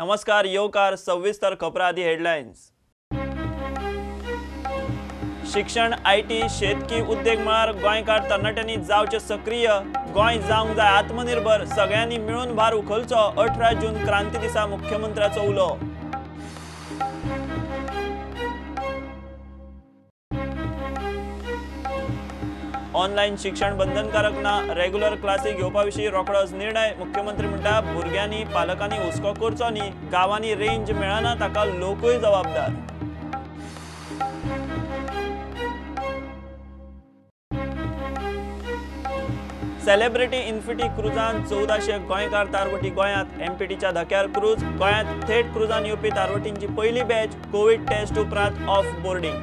नमस्कार, येवकार. सविस्तर खबरां आदी हेडलायन्स. शिक्षण, IT, शेतकी, उद्देग मळार गोंयकार तरणाट्यांनी जावचे सक्रीय. गोंय जावंक जाय आत्मनिर्भर. सगळ्यांनी मेळून भार उखलचो. 18 जून क्रांती दिसा मुख्यमंत्र्याचो उलो. ऑनलायन शिक्षण बंधनकारक ना, रेग्युलर क्लासी घेवपा विशीं रोखडोच निर्णय. मुख्यमंत्री म्हणटा भुरग्यांनी पालकांनी हुस्को करचो न्ही. गांवांनी रेंज मेळना ताका लोकूय जबाबदार. सेलिब्रिटी इन्फिटी क्रुजान 1400 गोंयकार तारवटी गोंयांत. एमपीटीच्या धक्यार क्रूज. गोंयांत थेट क्रुजान येवपी तारवटींची पयली बॅच. कोवीड टेस्ट उपरांत ऑफ बोर्डिंग.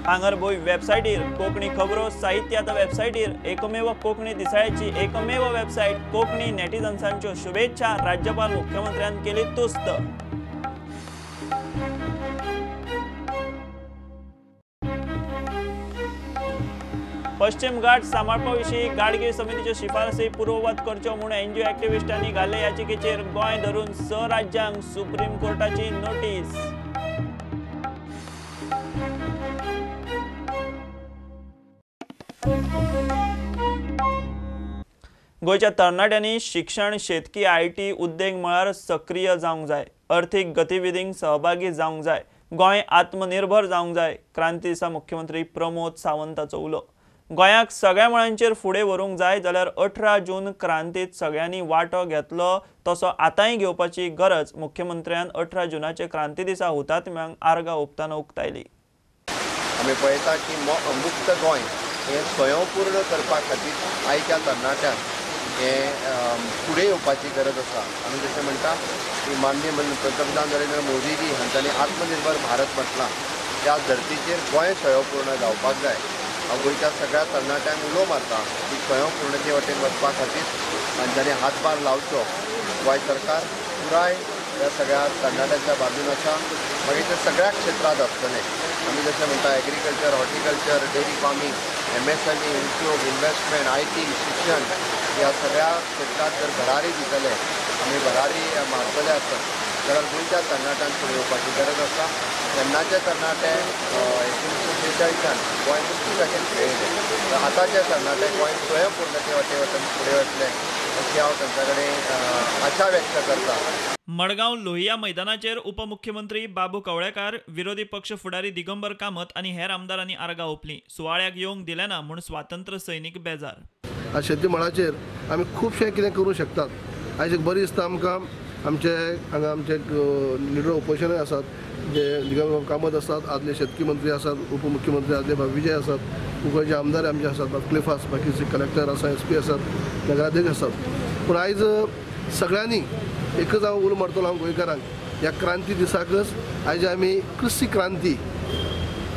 भांगरभूंय वेबसायटीर कोंकणी खबरो साहित्य आतां वेबसायटीर. एकमेव कोंकणी दिसाळ्याची एकमेव वेबसायट. कोंकणी नेटिझन्सांच्यो शुभेच्छा. राज्यपाल मुख्यमंत्र्यान केली तुस्त. पश्चिम घाट सांबाळपा विशीं गाडगीळ समितीच्यो शिफारसी पुर्ववत करच्यो म्हूण एनजीओ एक्टिविस्टांनी घाल्ले याचिकेचेर गोंय धरून 6 राज्यांक सुप्रीम कोर्टाची नोटीस. गोंयच्या तरणाट्यांनी शिक्षण, शेतकी, IT, उद्देग मळार सक्रीय जावंक जाय. अर्थीक गतिविधींक सहभागी जावंक जाय. गोंय आत्मनिर्भर जावंक जाय. क्रांती दिसा मुख्यमंत्री प्रमोद सावंताचो उलो. गोंयाक सगळ्या मळांचेर फुडें व्हरूंक जाय जाल्यार 18 जून क्रांतीत सगळ्यांनी वांटो घेतलो तसो आतांय घेवपाची गरज मुख्यमंत्र्यान 18 जुनाचे क्रांती दिसा हुतात्म्यांक आर्गां ओंपतना उक्तायली. आमी पळयता की मुक्त गोंय हें स्वयंपूर्ण करपा खातीर आयच्या तरणाट्यांक हें फुडें येवपाची गरज आसा. आमी जशें म्हणटा की माननीय पंतप्रधान नरेंद्र मोदीजी हांच्यांनी आत्मनिर्भर भारत म्हटलां, त्या धर्तीचेर गोंय स्वयंपूर्ण जावपाक जाय. हांव गोंयच्या सगळ्या तरणाट्यांक उलो मारता की स्वयंपूर्णते वटेन वचपा खातीर तांच्यांनी हातभार लावचो. गोंय सरकार पुराय ह्या सगळ्या तरणाट्यांच्या बाजून आसा. मागीर ते सगळ्या क्षेत्रांत आसतलें. आमी जशें म्हणटा agriculture, horticulture, dairy farming, MSME, उद्योग, इन्वेस्टमेंट, IT, शिक्षण ह्या सगळ्या क्षेत्रांत जर भरारी दितले, आमी भरारी मारतले आसत जाल्यार गोंयच्या तरणाट्यांक फुडें येवपाची गरज आसा. तेन्नाचे तरणाटे 1946 गोंय मुक्ती खातीर फुडें येयले, तर आतांचे तरणाटे गोंय स्वयंपूर्णते वटेन वचून फुडें वतले अशी हांव तांच्या कडेन आशा व्यक्त करता. मडगांव लोहिया मैदानाचेर उपमुख्यमंत्री बाबू कवळेकार, विरोधी पक्ष फुडारी दिगंबर कामत आनी हेर आमदारांनी आर्गां ओंपली. सुवाळ्याक येवंक दिलें ना म्हूण स्वातंत्र्य सैनीक बेजार. आज शेती मळाचेर आमी खुबशें कितें करूंक शकतात. आयज एक बरी दिसता आमकां आमचे हांगा आमचे लिडर ऑपोजिशनय आसात, जे दिगंबर कामत आसात, आदले शेतकी मंत्री आसात, उपमुख्यमंत्री आदले बाब विजय आसात, गोंयचे आमदार आमचे आसात, बाब क्लिफास, बाकीचे कलेक्टर आसा, SP आसात, नगराध्यक्ष आसात. पूण आयज सगळ्यांनी एकच हांव उलो मारतलो हांव गोंयकारांक, ह्या क्रांती दिसाकच आयज आमी कृषी क्रांती,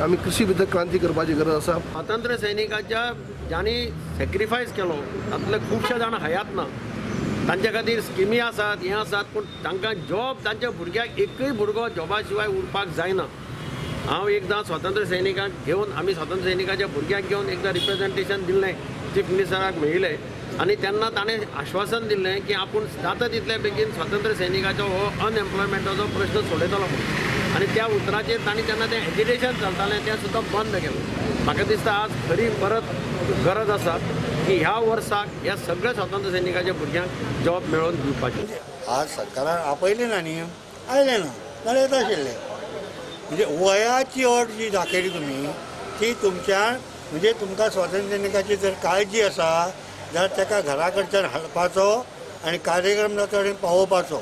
आमी कृषी भितर क्रांती करपाची गरज आसा. स्वातंत्र्य सैनिकाच्या ज्यांनी सॅक्रिफायस केलो तातूंतले खुबशे जाण हयात ना. तांचे खातीर स्किमी आसात, हें आसात, पूण तांकां जॉब, तांच्या भुरग्याक एकूय भुरगो जॉबा शिवाय उरपाक जायना. हांव एकदां स्वातंत्र्य सैनिकांक घेवन, आमी स्वातंत्र्य सैनिकाच्या भुरग्यांक घेवन एकदां रिप्रेजेंटेशन दिल्लें, चीफ मिनिस्टराक मेळिल्लें आनी तेन्ना ताणें आश्वासन दिल्लें की आपूण जाता तितले बेगीन स्वातंत्र्य सैनिकाचो हो अनएम्प्लॉयमेंटाचो प्रश्न सोडयतलो म्हणून. आनी त्या उतराचेर तांणी तेन्ना तें एजिटेशन चलतालें तें सुद्दां बंद केलें. म्हाका दिसता आज खरी परत गरज आसा की ह्या वर्साक ह्या सगळ्या स्वातंत्र्य सैनिकाच्या भुरग्यांक जॉब मेळोवन दिवपाची. आज सरकारान आपयलें ना न्ही, आयलें ना जाल्यार येता आशिल्लें. म्हणजे वयाची अट जी दाखयली तुमी ती तुमच्या म्हणजे तुमकां स्वातंत्र्य सैनिकाची जर काळजी आसा जाल्यार ताका घरा कडच्यान हाडपाचो आनी कार्यक्रम जाता कडेन पावोवपाचो.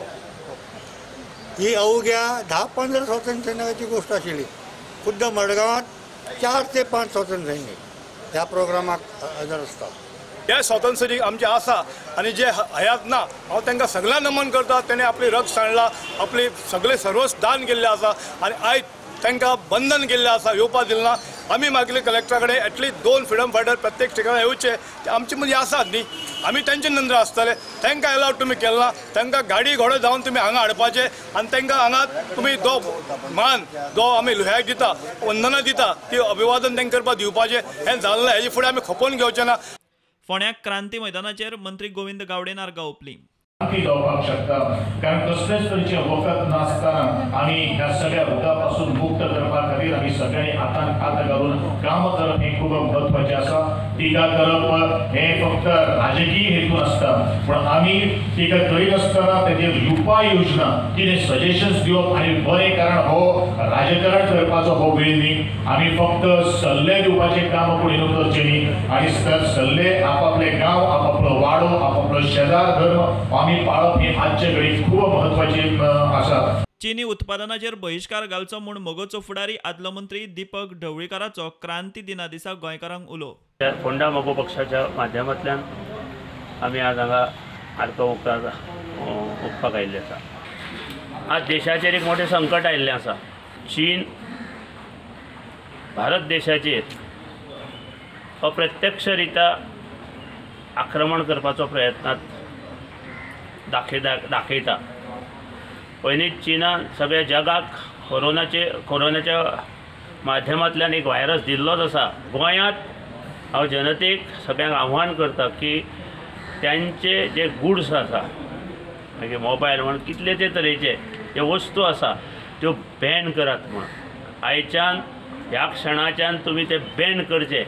ही अवघ्या 10-15 स्वातंत्र्य सैनिकाची गोश्ट आशिल्ली. खुद्द मडगांवांत 4 ते 5 स्वातंत्र्य सैनीक ह्या प्रोग्रामाक हजर आसता. हे स्वातंत्र्य सैनीक आमचे आसा आनी जे हयात ना, हांव तांकां सगळ्यांक नमन करता. तेणें आपली रक्त सांडला, आपली सगळें सर्वस्व दान केल्लें आसा आनी आयज तांकां बंधन केल्लें आसा, येवपा दिलें ना. आमी मागले कलेक्टरा कडेन एटलिस्ट 2 फ्रिडम फायटर प्रत्येक ठिकाणां येवचे, ते आमचे मदीं आसात न्ही. आमी तेंचे नंतर आसतले. तांकां एलावड तुमी केलें ना, तांकां गाडी घोडे जावन तुमी हांगा हाडपाचे आनी तांकां हांगा तुमी जो मान जो आमी लोह्याक दिता, वंदना दिता, ती अभिवादन तांकां करपाक दिवपाचें. हें जालें ना, हेजे फुडें आमी खपोवन घेवचे ना. फोंड्या क्रांती मैदानाचेर मंत्री गोविंद गावडेन आर्गां ओंपलीं. क्रांती जावपाक शकता, कारण कसलेच तरेचे वखद नासतना आमी ह्या सगळ्या रोगा पासून मुक्त करपा खातीर आमी सगळ्यांनी हातान हात घालून काम करप हें खूब म्हत्वाचें आसा. टिका करप हें फक्त राजकीय हेतून आसता, पूण आमी टिका करिनासतना तेजेर उपाय योजना कितें सजेशन्स दिवप आनी बरें, कारण हो राजकारण करपाचो हो वेळ न्ही. आमी फक्त सल्ले दिवपाचें काम कोणी न्हू करचें न्ही आनी सल्ले आपापले गांव, आपापलो वाडो, आपापलो शेजार धर्म आमी पाळप हे आजचे घडीक खूब म्हत्वाचें आसा. चीनी उत्पादनाचेर बहिश्कार घालचो म्हूण मगोचो फुडारी आदलो मंत्री दीपक ढवळीकाराचो क्रांती दिना दिसा गोंयकारांक उलो. फोंडा मगो पक्षाच्या माध्यमांतल्यान आमी आज हांगा आर्गां ओंपपाक आयिल्ले आसा. आज देशाचेर एक मोठें संकट आयिल्लें आसा. चीन भारत देशाचेर अप्रत्यक्ष रित्या आक्रमण करपाचो प्रयत्नात दाखयता. पयलीं चीनान सगळ्या जगाक कोरोनाच्या माध्यमांतल्यान एक व्हायरस दिल्लोच आसा. गोंयांत हांव जनतेक सगळ्यांक आव्हान करता की त्यांचे जे गुड्स आसा, मागीर मोबायल म्हण कितले ते तरेचे जे वस्तू आसा त्यो बॅन करात म्हण. आयच्यान ह्या क्षणाच्यान तुमी ते बॅन करचे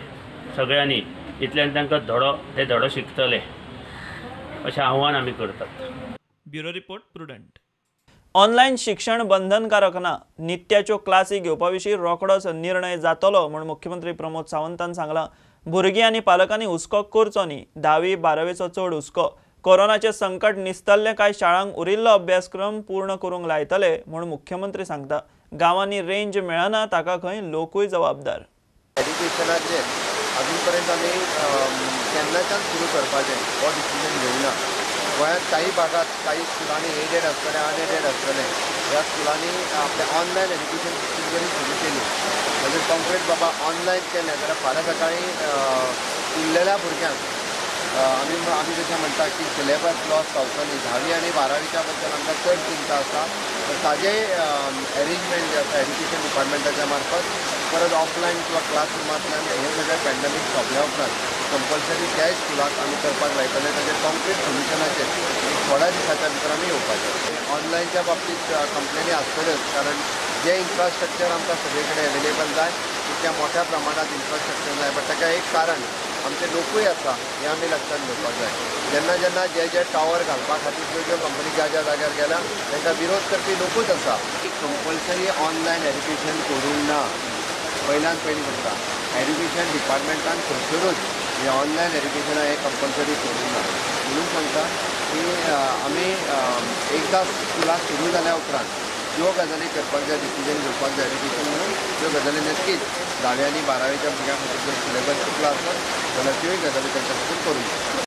सगळ्यांनी, इतल्यान तांकां ते धडो शिकतले अशें आव्हान आमी करतात. Bureau report, Prudent. Online शिक्षण बंधनकारक ना, नित्याच्यो क्लासी घेवपा विशीं रोखडोच निर्णय जातलो म्हूण मुख्यमंत्री प्रमोद सावंतान सांगलां. भुरगीं आनी पालकांनी हुस्को करचो न्ही. 10वी 12वेचो चड हुस्को. कोरोनाचें संकट निस्तल्लें काय शाळांक उरिल्लो अभ्यासक्रम पूर्ण करूंक लायतले म्हूण मुख्यमंत्री सांगता. गांवांनी रेंज मेळना ताका खंय लोकूय जबाबदार. एड्युकेशनाचेर अजून पर्यंत आमी केन्नाच्यान सुरू करपाचें हो डिसिजन घेवना. गोंयांत काही भागात काही स्कुलांनी एडेड आसतलें, अनएडेड आसतलें. ह्या स्कुलांनी आपलें ऑनलायन एड्युकेशन सिस्टम जरी सुरू केली म्हणजे कॉन्क्रीट बाबा ऑनलायन केलें जाल्यार फाल्यां सकाळीं उरलेल्या भुरग्यांक आमी आमी जशें म्हणटा की सिलेबस लॉस जावचो न्ही. 10वी आनी 12वीच्या बद्दल आमकां चड चिंता आसा, तर ताजें एरेंजमेंट जें आसा एड्युकेशन डिपार्टमेंटाच्या मार्फत परत ऑफलायन किंवा क्लासरुमांतल्यान हें सगळें पॅन्डेमीक सोंपल्या उपरांत कंपल्सरी त्याय स्कुलाक आमी करपाक लायतले. ताजेर कॉन्क्रीट सोल्युशनाचेर एक थोड्या दिसाच्या भितर आमी येवपाचें. ऑनलायनच्या बाबतींत कंप्लेनी आसतल्योच, कारण जें इन्फ्रास्ट्रक्चर आमकां सगळे कडेन एवेलेबल जाय तितक्या मोठ्या प्रमाणांत इन्फ्रास्ट्रक्चर जाय. बट ताका एक कारण आमचे लोकूय आसा हें आमी लक्षांत घेवपाक जाय. जेन्ना जेन्ना जे जे टावर घालपा खातीर ज्यो ज्यो कंपनी ज्या ज्या जाग्यार गेल्या तांकां विरोध करपी लोकूच आसा. कंपल्सरी ऑनलायन एड्युकेशन करूंक ना, पयल्यान पयलीं म्हणटा एड्युकेशन डिपार्टमेंटान थंयसरूच हें ऑनलायन एड्युकेशन हें कंपल्सरी करूंक ना. म्हणून सांगता की आमी एकदां स्कुलां सुरू जाल्या उपरांत ज्यो गजाली करपाक जाय, डिसिजन घेवपाक जाय एड्युकेशन म्हणून त्यो गजाली नक्कीच 10वी आनी 12वीच्या भुरग्यां खातीर जर सिलेबस चुकला आसत जाल्यार त्योय गजाली तांच्या खातीर करूंक जाय.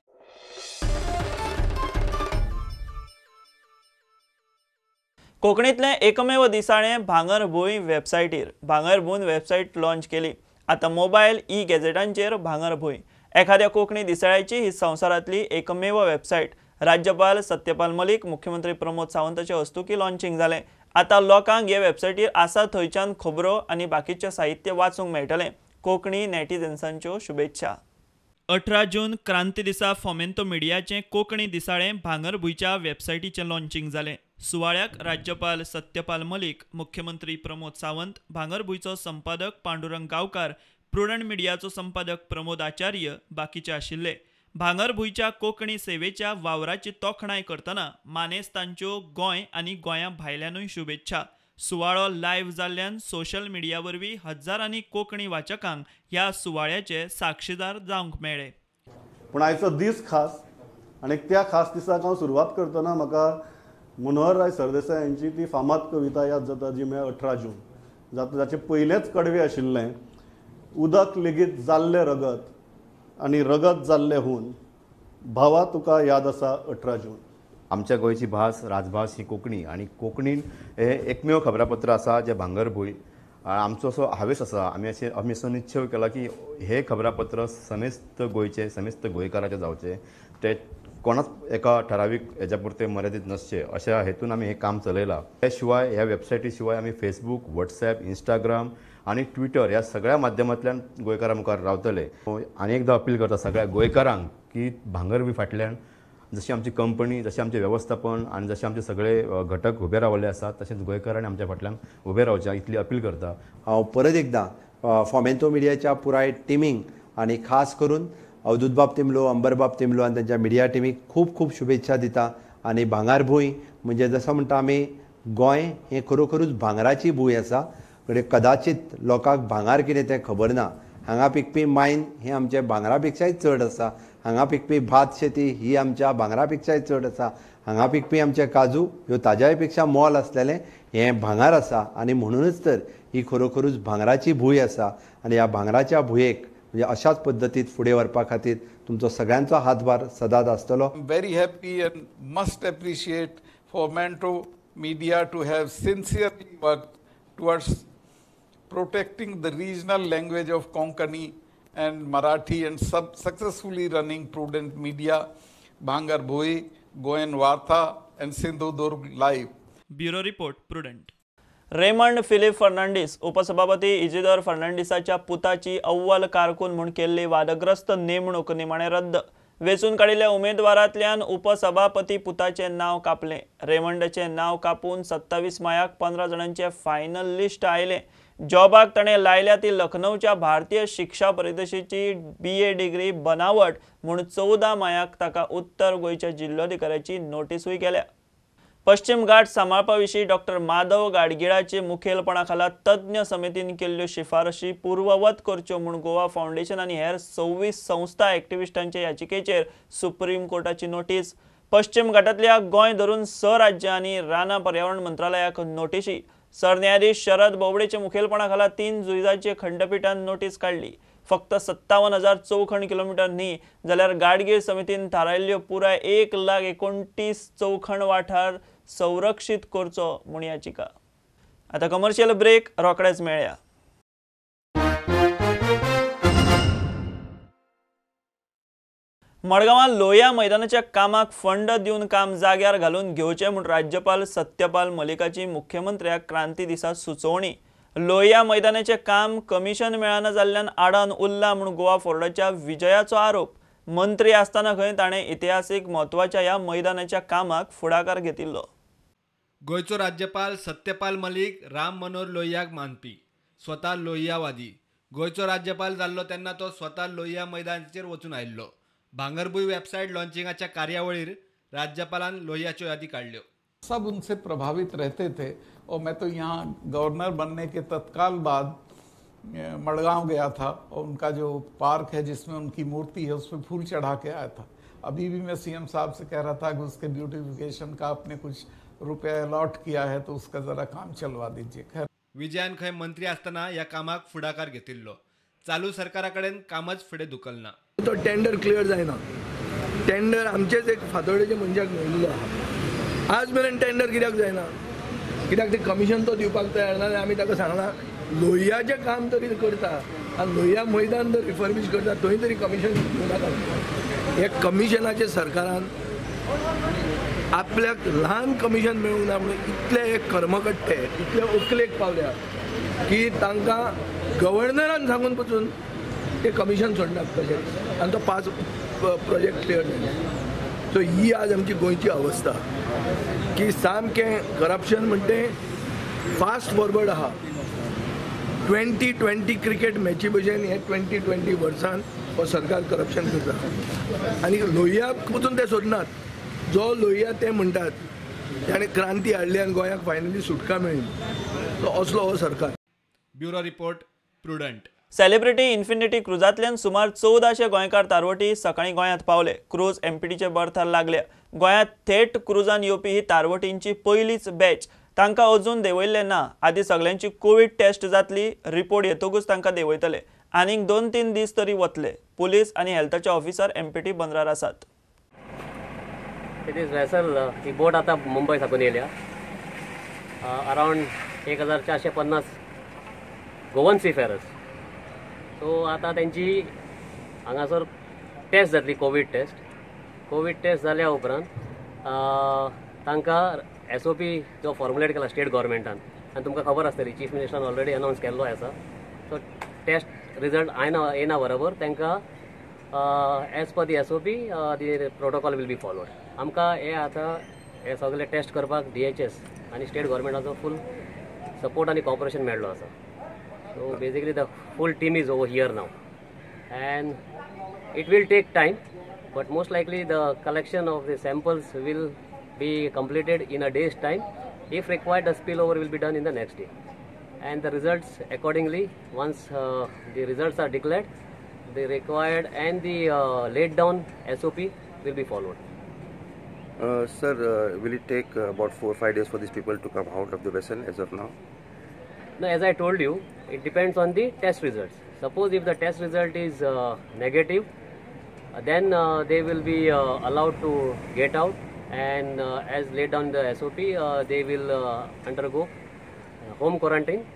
कोंकणींतलें एकमेव दिसाळें भांगरभूंय वेबसायटीर भांगरभूंय वेबसायट लॉन्च केली. आतां मोबायल ई गॅजेटांचेर भांगरभूंय एखाद्या कोंकणी दिसाळ्याची ही संवसारांतली एकमेव वेबसायट. राज्यपाल सत्यपाल मलिक, मुख्यमंत्री प्रमोद सावंताचे हस्तुकीं लॉन्चिंग जालें. आतां लोकांक हे वेबसायटीर आसा थंयच्यान खबरो आनी बाकीचें साहित्य वाचूंक मेळटलें. कोंकणी नेटिझन्सांच्यो शुभेच्छा. 18 जून क्रांती दिसा फोमेंतो मिडियाचें कोंकणी दिसाळें भांगरभूंयच्या वेबसायटीचें लॉन्चिंग जालें. सुवाळ्याक राज्यपाल सत्यपाल मलिक, मुख्यमंत्री प्रमोद सावंत, भांगरभूंयचो संपादक पांडुरंग गांवकार, प्रुडंट मिडियाचो संपादक प्रमोद आचार्य बाकीचे आशिल्ले. भांगरभूंयच्या कोंकणी सेवेच्या वावराची तोखणाय करतना मानेस्तांच्यो गोंय आनी गोंया भायल्यानूय शुभेच्छा. सुवाळो लायव्ह जाल्ल्यान सोशल मिडिया वरवीं हजारांनी कोंकणी वाचकांक ह्या सुवाळ्याचे साक्षीदार जावंक मेळ्ळे. पूण आयचो दीस खास आनी त्या खास दिसाक हांव सुरवात करतना म्हाका मनोहरराय सरदेसाय हांची ती फामाद कविता याद जाता, जी म्हळ्यार 18 जून जाता, जाचें पयलेंच कडवें आशिल्लें उदक लेगीत जाल्लें रगत आनी रगत जाल्लें हून, भावा तुका याद आसा 18 जून. आमच्या गोंयची भास राजभास ही कोंकणी आनी कोंकणीन हें एकमेव खबरापत्र आसा जें भांगरभूंय. आमचो असो हावेस आसा, आमी असो निश्चय केला की हे खबरापत्र समेस्त गोंयचे, समेस्त गोंयकाराचे जावचे, ते कोणाच एका ठरावीक हेज्या पुरते मर्यादीत नसचे अशा हेतून आमी हें काम चलयलां. त्या शिवाय ह्या वेबसायटी शिवाय आमी फेसबूक, व्हॉट्सॅप, इंस्टाग्राम आनी ट्विटर ह्या सगळ्या माध्यमांतल्यान गोंयकारां मुखार रावतले. आनी एकदां अपील करता सगळ्या गोंयकारांक की भांगरभूंय फाटल्यान जशी आमची कंपनी, जशें आमचें वेवस्थापन आनी जशे आमचे सगळे घटक उबे रावले आसात तशेंच गोंयकारांनी आमच्या फाटल्यान उबे रावचें इतली अपील करता. हांव परत एकदां फॉमेंतो मिडियाच्या पुराय टिमींक आनी खास करून अवधूतबाब तिमलो, अंबरबाब तिमलो आनी तांच्या मिडिया टिमीक खूब खूब शुभेच्छा दिता. आनी भांगरभूंय म्हणजे जसो म्हणटा आमी गोंय हें खरोखरूच भांगराची भूंय आसा. म्हणजे कदाचित लोकांक भांगर कितें तें खबर ना. हांगा पिकपी मायन हें आमच्या भांगरा पेक्षाय चड आसा. हांगा पिकपी भात शेती ही आमच्या भांगरा पेक्षाय चड आसा. हांगा पिकपी आमचे काजू ह्यो ताज्याय पेक्षा मोल आसलेलें हें भांगर आसा. आनी म्हणूनच तर ही खरोखरूच भांगराची भूंय आसा. आनी ह्या भांगराच्या भुंयेक म्हणजे अशाच पद्दतीत फुडें व्हरपा खातीर तुमचो सगळ्यांचो हातभार सदांच आसतलो. Very happy and must appreciate Fomento Media to have sincerely worked towards protecting the regional language of Konkani and Marathi and successfully running Prudent Media, Bhangar Bhui, Goan Vartha and Sindhudurg Live. Bureau Report, Prudent. Raymond Philip Fernandes उपसभापती इजिदोर फर्नांडीसाच्या पुताची अव्वल कारकून म्हूण केल्ली वादग्रस्त नेमणूक निमाणे रद्द. वेंचून काडिल्ल्या उमेदवारांतल्यान उपसभापती पुताचें नांव कापलें. रेमंडाचें नांव कापून 27 मायाक 15 जाणांचें फायनल लिस्ट आयलें. जॉबाक ताणें लायल्या ती लखनौच्या भारतीय शिक्षा परिषदेची BA degree बनावट म्हूण 14 मायाक ताका उत्तर गोंयच्या जिल्लोधिकाऱ्याची नोटीसूय केल्या. पश्चिम घाट सांबाळपा विशीं डॉक्टर माधव गाडगिळाचे मुखेलपणा खाला तज्ञ समितीन केल्ल्यो शिफारशी पूर्ववत करच्यो म्हूण गोवा फावंडेशन आनी हेर 26 संस्था एक्टिविस्टांच्या याचिकेचेर सुप्रीम कोर्टाची नोटीस. पश्चिम घाटांतल्या गोंय धरून 6 राज्यां आनी रानां पर्यावरण मंत्रालयाक नोटिशी. सरन्यायाधीश शरद बोबडेच्या मुखेलपणा खाला 3 जुईजाचे खंडपीठान नोटीस काडली. फक्त 57,000 चौखण किलोमीटर न्ही जाल्यार गाडगीळ समितीन थारायल्ल्यो पुराय 1,29,000 चौखण वाठार संरक्षित करचो म्हूण याचिका. आतां कमर्शियल ब्रेक, रोखडेच मेळया. मडगांवां लोहिया मैदानाच्या कामाक फंड दिवन काम जाग्यार घालून घेवचें म्हूण राज्यपाल सत्यपाल मलिकाची मुख्यमंत्र्याक क्रांती दिसा सुचोवणी. लोहिया मैदानाचें काम कमिशन मेळना जाल्ल्यान आडान उरलां म्हूण गोवा फोर्डाच्या विजयाचो आरोप. मंत्री आसतना खंय ताणें इतिहासीक म्हत्वाच्या ह्या मैदानाच्या कामाक फुडाकार घेतिल्लो. गोंयचो राज्यपाल सत्यपाल मलिक राम मनोहर लोहियाक मानपी, स्वता लोहियावादी. गोंयचो राज्यपाल जाल्लो तेन्ना तो स्वता लोहिया मैदानाचेर वचून आयिल्लो. भांगरभूंय वेबसायट लॉन्चिंगाच्या कार्यावळीर राज्यपालान लोहियाच्यो यादी काडल्यो. सब उनसे प्रभावित रहते थे और मैं तो यहाँ गवर्नर बनने के तत्काल बाद मड़गांव गया था और उनका जो पार्क है जिसमें उनकी मूर्ति है उस पर फूल चढ़ा के आया था. अभी भी मैं सीएम साहब से कह रहा था कि उसके ब्यूटिफिकेशन का आपने कुछ रुपया अलॉट किया है तो उसका ज़रा काम चलवा दीजिए. खैर, विजयान खंय मंत्री आसतना ह्या कामाक फुडाकार घेतिल्लो. चालू सरकारा कडेन कामच फुडें धुकलना. तो टेंडर क्लियर जायना. टेंडर आमचेच एक फातोडेचे मनशाक मेळिल्लो आहा. आज मेरेन टेंडर कित्याक जायना? कित्याक ते कमिशन तो दिवपाक तयार ना. आमी ताका सांगलां लोहियाचें काम तरी करता आनी लोहिया मैदान जर रिफर्बिश करता थंय तरी कमिशन दिवं नाका. हे कमिशनाचें सरकारान आपल्याक ल्हान कमिशन मेळूंक ना म्हणून इतले हे कर्मकट्टे इतले उकलेक पावल्या की तांकां गव्हर्नरान सांगून पसून ते कमिशन सोडनात कशें आनी तो 5 प्रोजेक्ट क्लियर जाले. सो ही आज आमची गोंयची अवस्था की सामकें करप्शन म्हणटे फास्ट फॉरवर्ड आहा. 2020 क्रिकेट मॅची भशेन हे 2020 वर्सान हो सरकार करप्शन करता आनी लोहियाक पसून ते सोडनात. जो लोहिया ते म्हणटात ताणें क्रांती हाडली आनी गोंयाक फायनली सुटका मेळ्ळी, तो असलो हो सरकार. Bureau report, Prudent. Celebrity Infinity क्रुजांतल्यान सुमार 1400 गोंयकार तारवटी सकाळीं गोंयांत पावले. क्रूज एमपीटीचे बर्थार लागल्या. गोंयांत थेट क्रुजान येवपी ही तारवटींची पयलीच बॅच. तांकां अजून देंवयल्लें ना. आदी सगल्यांची कोवीड टेस्ट जातली, रिपोर्ट येतकूच तांकां देंवयतले. आनीक 2-3 दीस तरी वतले. पुलीस आनी हेल्थाचे ऑफिसर एमपीटी बंदरार आसात. It is vessel ही बोट आतां मुंबय साकून येयल्या. Around 1450 Goan seafarers. So आतां तेंची हांगासर टेस्ट जातली, कोवीड टेस्ट. कोवीड टेस्ट जाल्या उपरांत तांकां SOP जो फॉर्मुलेट केला स्टेट गव्हर्मेंटान, आनी तुमकां खबर आसतली चीफ मिनिस्टरान ऑलरेडी अनावन्स केल्लो आसा. सो टेस्ट रिजल्ट आयना येना बरोबर तांकां as per the SOP the protocol will be followed. आमकां हे आतां हे सगळे टेस्ट करपाक DHS आनी स्टेट गव्हर्मेंटाचो फूल सपोर्ट आनी कॉपरेशन मेळ्ळो आसा. So basically the full team is over here now and it will take time, but most likely the collection of the samples will be completed in a day's time. If required, the spillover will be done in the next day, and the results accordingly, once the results are declared, the required and the laid down SOP will be followed. Sir, will it take about 4 or 5 days for these people to come out of the vessel as of now? No, as I told you, it depends on the test results. Suppose if the test result is negative, then they will be allowed to get out, and as laid down the SOP, they will undergo home quarantine.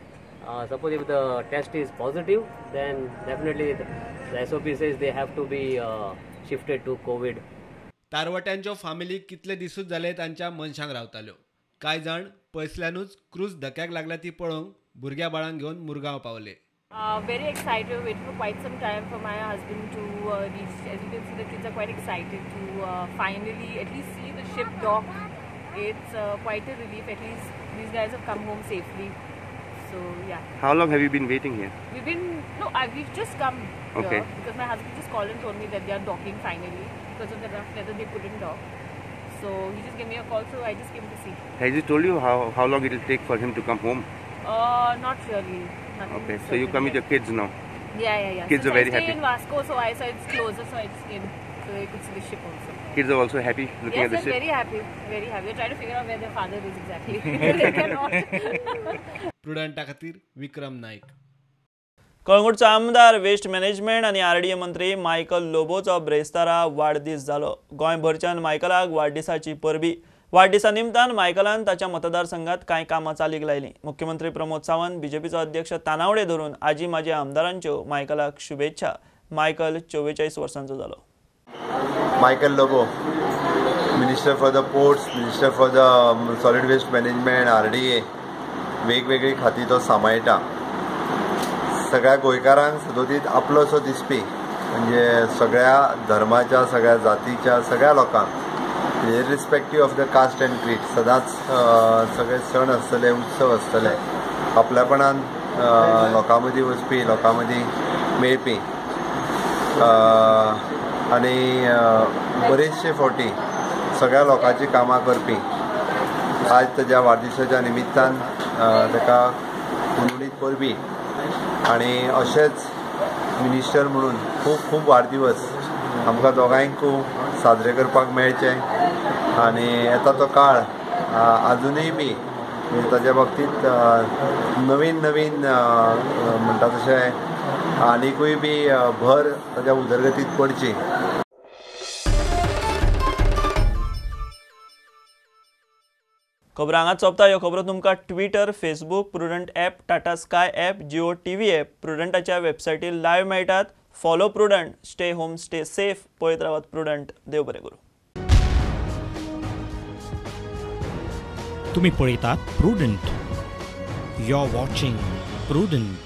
Suppose if the test is positive, then definitely the SOP says they have to be shifted to COVID. तारवट्यांच्यो family कितले दिसूच जाले तांच्या मनशांक रावताल्यो. कांय जाण पयसल्यानूच cruise धक्याक लागल्या ती पळोवंक भुरग्या बाळांक घेवन मुरगांव पावले. Very excited, waiting for quite some time for my husband to reach. As you can see, the kids are quite excited to finally at least see the ship dock. It's quite a relief. At least these guys have come home safely. So yeah. How long have you been waiting here? We've been we've just come here. Okay. Because my husband just called and told me that they are docking finally. Because of the rough weather they couldn't dock. So he just gave me a call, so I just came to see. Has he told you how long it will take for him to come home? Not really. Nothing. Okay, so you come with your kids now? Yeah. Kids since are very I stay happy. In Vasco, so I saw it's closer, so I just came so they could see the ship also. Kids are also happy looking at the ship? Yes, they're very happy. Very happy. They're trying to figure out where their father is exactly. They cannot. प्रुडंटा खातीर विक्रम नाईक. कळंगूटचो आमदार, waste management आनी RDA मंत्री Michael लोबोचो ब्रेस्तारा वाडदीस जालो. गोंयभरच्यान मायकलाक वाडदिसाची परबी. वाडदिसा निमतान मायकलान ताच्या मतदारसंघात कांय कामां चालीक लायलीं. मुख्यमंत्री प्रमोद सावंत, बीजेपीचो अध्यक्ष तानावडे धरून आजी माजी आमदारांच्यो मायकलाक शुभेच्छा. मायकल 44 वर्सांचो जालो. Michael Lobo, minister for the ports, minister for the solid waste management, RDA, वेगवेगळी खाती तो सांबाळटा. सगळ्या गोंयकारांक सदोदीत आपलोसो दिसपी, म्हणजे सगळ्या धर्माच्या, सगळ्या जातीच्या, सगळ्या लोकांक irrespective of the caste and creed सदांच सगळे सण आसतले, उत्सव आसतले, आपल्यापणान लोकां मदीं वचपी, लोकां मदीं मेळपी आनी बरेचशे फावटी सगळ्या लोकांची कामां करपी. आज ताज्या वाडदिसाच्या निमित्तान ताका हुनहुनीत परबी आनी अशेंच मिनिस्टर म्हणून खूब खूब वाडदिवस आमकां दोगांयकूय साजरे करपाक मेळचे आनी येता तो काळ आजुनूय बी ताज्या बाबतींत नवीन नवीन म्हणटा तशें आनिकूय बी भर ताज्या उदरगतींत पडची. खबरां हांगाच सोंपता. ह्यो खबरो तुमकां Twitter, Facebook, Prudent app, Tata Sky app, Jio TV app, प्रुडंटाच्या वेबसायटीर live मेळटात. Follow Prudent, stay home, stay safe. पळयत रावात प्रुडंट. देव बरें करूं. तुम्ही पळयतात Prudent. You are watching Prudent.